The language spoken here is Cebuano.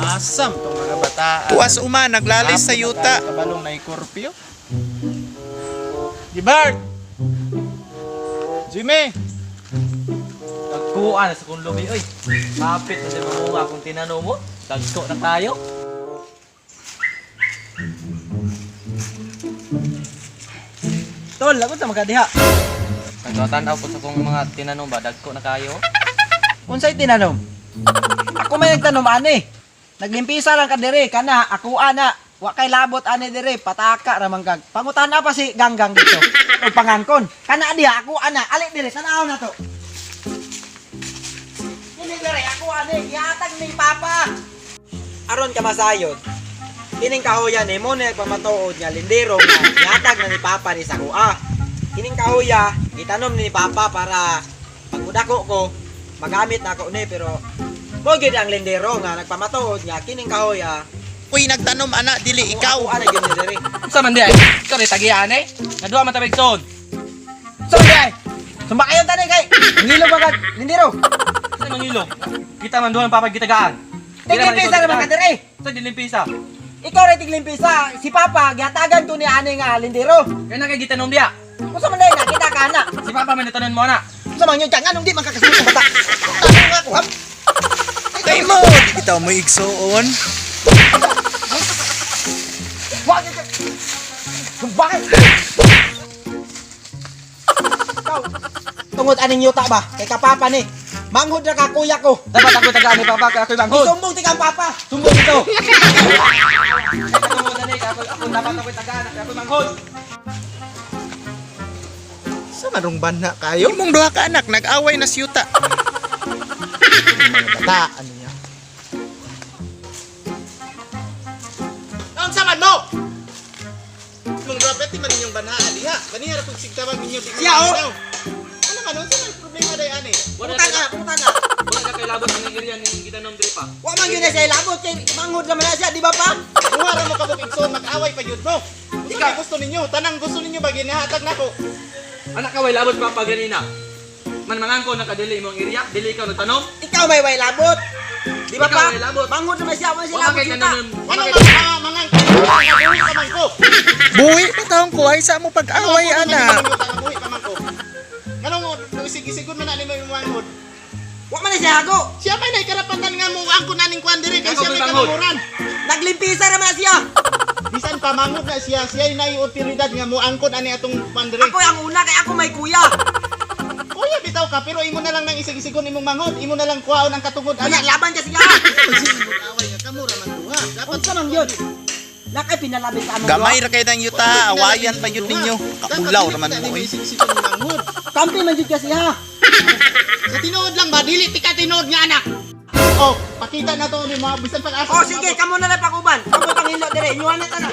Asam tong mga bataan. Tuas uma naglalis sa yuta. Kabalong na ikorpyo. Gibert! Jimmy! Tagkuan sa kong lubi, oy. Kapit na sa mga kung tinanong mo. Tagko na tayo. Tol, lagot sa magkadiha. Nagtatan-aw ko sa kong mga tinanong ba, dagko na kayo. Unsay tinanom? Ako may nagtanom ani. Naglimpisa lang ka dire kana ako ana. Wa kay labot ani dire, pataka ra man kag. Pangutana pa si Ganggang dito. O pangangkon. Kana diha ako ana, ali dire tanaw na to. Kini dire ako ani, gihatag ni Papa. Aron ka masayod. Kining kahoya ni mo na pamatuod nga lindero nga gihatag na ni Papa ni sa kuha. Kining kahoya gitanom ni Papa para pagmudako ko magamit na ako ni, pero mo gyud ang lindero nga nagpamatuod nga kining kahoya. Uy, nagtanom ana dili ikaw. Ako ana gyud ni diri. Sa man di ay? Ikaw rin tagian eh. Naduha man tabig son. So di ay. Sumba kayo tani kay ngilo ba kag lindero? Sa mangilog. Kita man duha ng papagitagaan. Tiglimpisa naman ka diri. Sa dilimpisa. Ikaw ra tiglimpisa, si Papa gihatagan to ni ani nga lindero. Kaya na kay gitanom diya. Unsa man dai nakita ka ana? Si Papa man natanon mo na. Unsa man yun ka nganong di man ka kasulod bata? Tanong nga ko, hap. Kay mo, di bitaw mo igsuon. Wa gyud ka. Sumba kayo. Ikaw, tungod aning yuta ba? Kay kapapa ni. Manghod ra ka kuya ko. Dapat ako tagaan ni Papa kay ako'y banghod. Isumbong ti kang papa. Sumbong ito. Tungod ani kay ako ako dapat ako'y tagaan kay ako'y manghod. Sa manong banha kayo? Imong duha ka anak nag-away na sa yuta. Mga bataan niya. Naunsa man mo? Mong duha pwede man inyong banha diha. Kaniya ra pug sigtabang ninyo di Siya, oh! Ano man unsa man problema day ani? Wala Putang na, putang na. Wala na kay labot ang area ni gitanom diri pa. Wa man gyud na siya ilabot kay manghod naman na siya, di ba pa? Duha ra mo kabuk igsoon mag-away pa gyud mo. Unsa may gusto ninyo? Tanang gusto ninyo ba ginahatag nako? Anak ka way labot papa ganina. Man mangangko na kadili imong area, dili ikaw nagtanom. Ikaw may way labot. Di ba Ikaw pa? may labot. Manghod naman siya, wa man siya Wa man labot kay yuta. tanom. Ano man mga mangangkon? Buhi pa man ko. Buhi pa taong ko ay sa mo pag-away ana. Buhi pa man ko. Nganong isig-isigon man ani mo imong manghod? Wa man na siya hago. Siya may naikarapatan nga mo ang kunaning kuan diri kay Ako siya may may manghod. kalamuran. Naglimpisa ra man siya. Bisan pa manghod na siya, siya nay otoridad nga mo angkon ani atong kuan diri. Ako ang una kay ako may kuya. Kuya bitaw ka pero imo na lang nang isig-isigon imong manghod, imo na lang kuhaon ang katungod Anya ana. laban ka siya. Away nga kamo ra man duha. Dapat Unsa man yun? Nakay pinalabit sa among Gamay duha. ra kay nang yuta, awayan pa yun ninyo. Kaulaw ra man mo oy. Isig-isigon imong manghod. Kampi man jud ka siya. Sa tinuod lang ba dili ti ka tinuod nga anak. Oh, pakita na to ni mga bisan pag asa. Oh sige, kamo na lang pakuban. Kamo pangilo dire, inyuhan na tanan.